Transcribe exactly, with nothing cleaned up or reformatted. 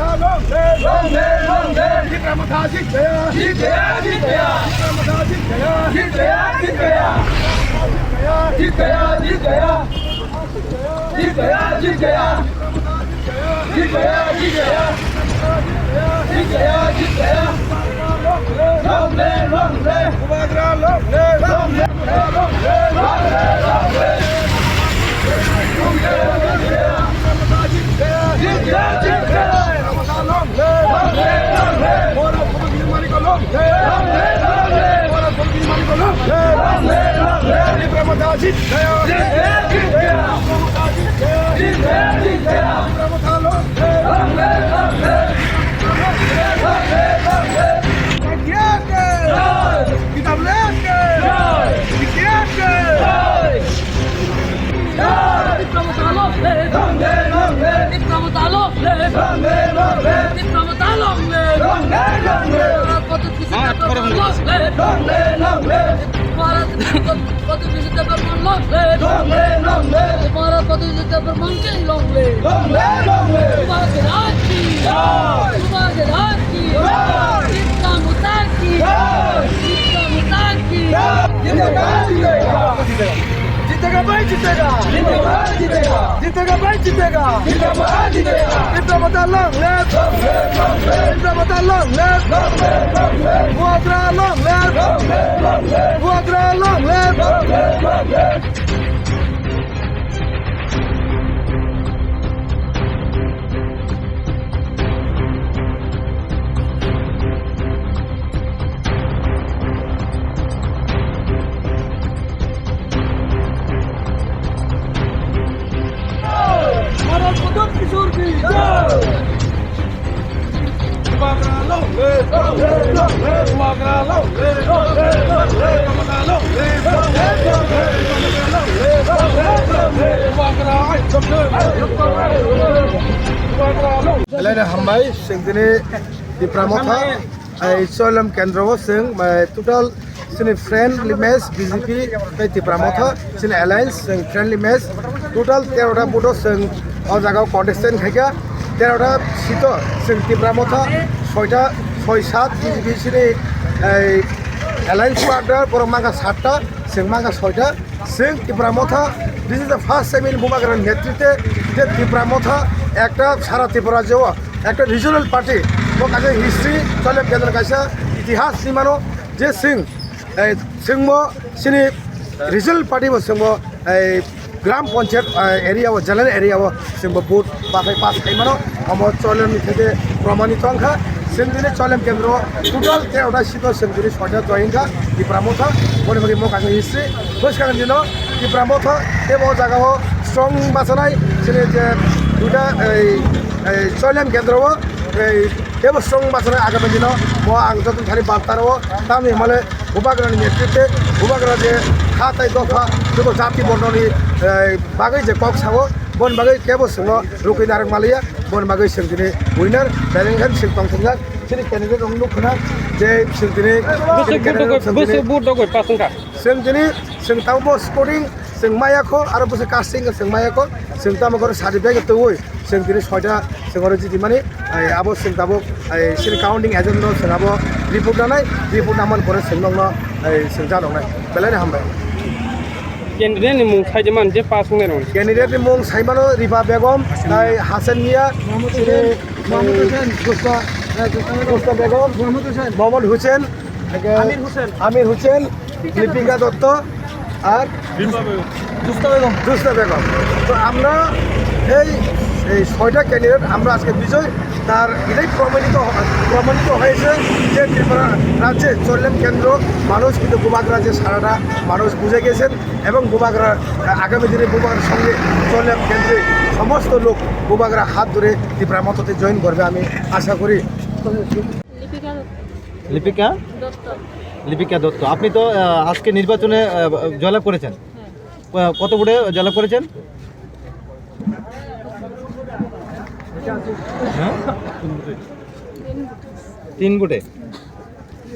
Long live, long live, long live. Tipra Motha jit gaya. Jit gaya, jit gaya. Tipra Motha jit gaya. Jit gaya, jit gaya. Jit gaya, jit gaya. Jit gaya, jit gaya. Jit gaya, jit gaya. Jit gaya, jit gaya. Long live, long live. Bubagra long live. Long live, long live, long live. Tipra Motha long live! Long live, long live! Tipra Motha long live! Long live, long live! Tipra Motha long live! Long live, long live! Tipra Motha long live! Long live, long live! Bharat Bharat Bharat Bharat long live! Long live, long live! Bharat Bharat Bharat Bharat long live! Long live, long live! Bharat Bharat Bharat Bharat long live! Long live, long live! Bubagra ki! Jai! Bubagra ki! Jai! Tipra Motha ki! Jai! Tipra Motha ki! Jai! Jitega bhai, jitega. Jitega bhai, jitega. Jitega bhai, jitega. Jitega bhai, jitega. Tipra Motha long live. Long live, long live. Tipra Motha long live. Long live, long live. Bubagra long live. Long live, long live. Bubagra long live. Long live, long live. Maharaj Pradyot Kishore ki jai! Belai no hambai, chwng tini Tipra Motha, ai, Choilam Kendro o chwng, ai, total chini friendly match B J P tei Tipra Motha, chini alliance, chwng friendly match, total tero ta vote o chwng o jaga o contestant khaikha, tero ta seat o chwng Tipra Motha, soita, soi sat B J P chini, ai, alliance partner, borok mangkha satta, chwng mangkha soita, chwng Tipra Motha, this is the first time in Bubagra netritwe je Tipra Motha ekta sara Tripura rajyo o ekta regional party, bo kaisa history, Choilam Kendro kaisa itihas ni mano, je chwng, eh, chwngbo chini regional party bo chwngbo, eh, gram panchayat, eh, area o, general area o chwngbo vote bathai pass khai mano, omo Choilam ni theke promanito wngkha. Chwng tini Choilam Kendro total tero ta seat o chwng tini soita join kha Tipra Motha, boni bagwi mo kaisa history. Bwskang dino Tipra Motha tebo jaga o strong bachanai, chini je duita, ei, ei, Choilam Kendro o, ei, tebo strong bachanai agami dino mo ang joto thani barta rwo, tamni hwnmale Bubagra ni netritwe, Bubagra je ha tai dopha, joto jati borno ni, ei, bagwi je kok sao, boni bagwi tebo chwngno rukui narwk maliya, boni bagwi chwng tini winner, beleng khan chwng tongthokjak, chini candidate rok nukho na, je chwng tini, Bwswk chini vote candidate rok rogwi, chwng tini, bwswk vote rogwi pass wngkha? Chwng tini, chwng tabukbo sporting, chwng maya kho, aro bwswk casting khe chwng maya kho, chwng tamo khe certificate twiwi, chwng tini soita chwng oro jiti mani, ai, abo chwng tabuk, ai, chini counting agent no chwng abo report nanai, report naman pore chwng nokno, ai, chwng janoknai. Belai no hambai. Candidate ni mung sai man je pass wngnai rok. Candidate ni mung sai mano Riba Begum, tai Hasan Mia, chini, Mohammad Hussain, Gusta, eh, Gusta Begum, Mohammad Hussain, Mohammad Hussain, Amir Hussain. Amir Hussain, Lipika Dotto, ar Justa Begum. Justa Begum। তো আমরা এই, এই ছয়টা ক্যান্ডিডেট আমরা আজকে বিজয়, তার এটাই প্রমাণিত হ-, প্রমাণিত হয়েছে যে ত্রিপুরা রাজ্যে চল্লেম কেন্দ্র মানুষ কিন্তু বুবাগ্রা যে সারাটা মানুষ বুঝে গেছেন এবং বুবাগ্রা, আহ, আগামী দিনে বুবাগ্রার সঙ্গে চল্লেম কেন্দ্রে সমস্ত লোক বুবাগ্রা হাত ধরে ত্রিপুরা মততে জয়েন করবে আমি আশা করি। লিপিকা দত্ত। লিপিকা? দত্ত। লিপিকা দত্ত, আপনি তো, আহ, আজকে নির্বাচনে, আহ, জয়লাভ করেছেন। হ্যাঁ। ক-, কত ভোটে জয়লাভ করেছেন? হ্যাঁ? তিন ভোটে। তিন ভোটে।